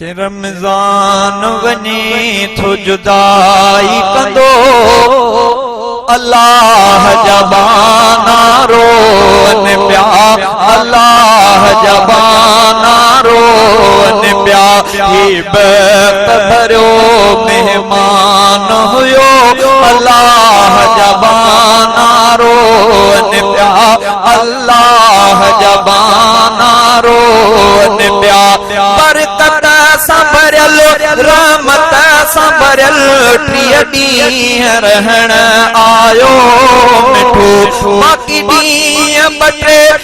رمضان وڃي ٿو جدائي ڪندو، الله جا ٻانها روئن پيا، الله جا ٻانها روئن پيا. هي بخت ڀريو مهمان هيو، الله جا ٻانها روئن پيا، الله جا ٻانها روئن پيا. برڪت سان ڀريل، رحمت سان ڀريل 30 ڏينهن رهڻ آيو مٺو، باقي ڏينهن ٻه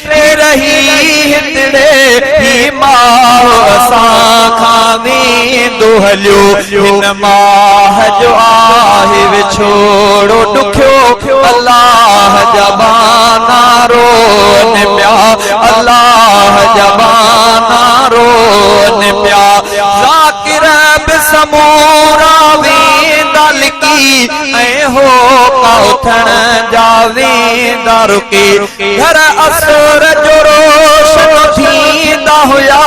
ٽي رهي هتڙي. هي ماهه اسان کان ويندو هليو، هن ماهه جو آهي وڇوڙو ڏکيو. الله جا ٻانها روئن پيا، الله جا ٻانها روئن پيا. ذاڪر به سمورا ويندا لڪي، ۽ هوڪا اٿڻ جا ويندا رڪي. گهر اسر جو روشن ٿيندا هيا،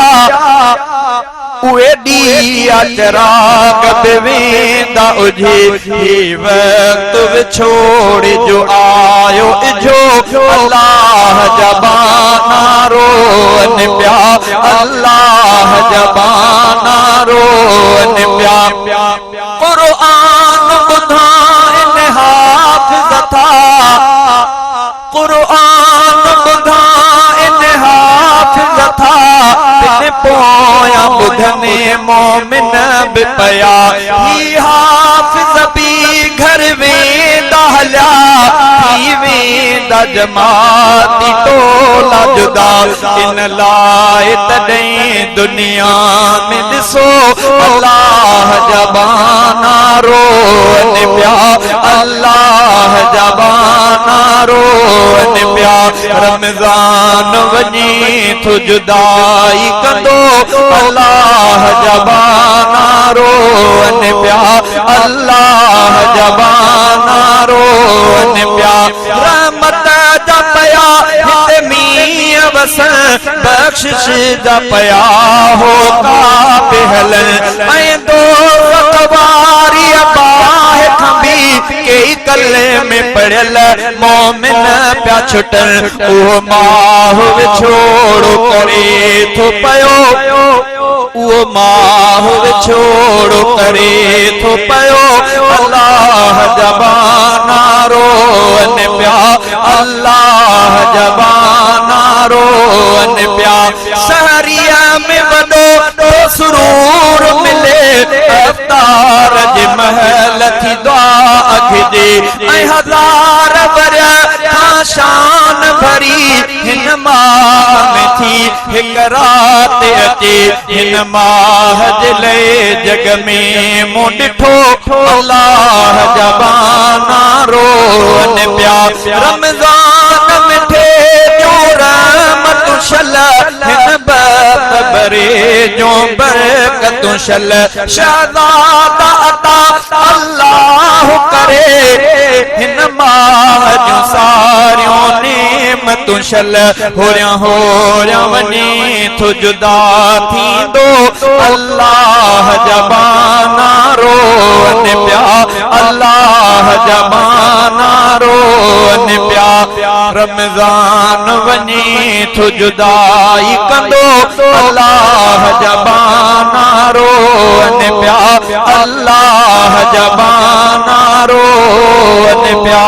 اهي ڏيئا چراغ به ويندا اجهي. هي وقت وڇوڙي جو آيو اجهو، الله جا ٻانها روئن پيا، الله جا ٻانها روئن پيا. قرآن ٻڌائن حافظ ٿا، قرآن ٻڌائن حافظ ٿا، تن پويان ٻڌن مومن به پيا. هي حافظ به گهر ويندا هليا، ٿي ويندا جماعتي ٽولا جدا. ان لاء تڏهن دنيا ۾ ڏسو، الله جا ٻانها روئن پيا، الله جا ٻانها روئن پيا. رمضان وڃي ٿو جدائي ڪندو، الله جا ٻانها روئن پيا، الله جا ٻانها روئن پيا. رحمت جا پيا هتي مينهن وسن، بخشش جا پيا هوڪا به هلن، ۽ دوزخ واريء باهه کان به ڪيئي ڪلمي پڙهيل مؤمن پيا ڇٽن. اهو ماهه وڇوڙو ڪري ٿو پيو، اهو ماهه وڇوڙو ڪري ٿو پيو، الله جا ٻانها روئن پيا، الله جا ٻانها روئن پيا. سحريء ۾ وڏو ٿو سرور ملي، افطار جي مهل ٿي دعا اگهجي، ۽ هزار ورهيه کان شان ڀري هن ماهه ۾ ٿي هڪ رات اچي. هن ماهه جي لئي جڳ ۾ مون ڏٺو، الله جا ٻانها روئن پيا. رمضان مٺي جون رحمتون شل، هن بخت ڀري جون برڪتون شل. شهزادا عطا الله ڪري، هن ماهه جون ساريون نعمتون شل. هوريان هوريان وڃي ٿو جدا ٿيندو، الله جا ٻانها روئن پيا، الله جا ٻانها روئن پيا. رمضان وڃي ٿو جدائي ڪندو، الله جا ٻانها روئن پيا، الله جا ٻانها روئن پيا.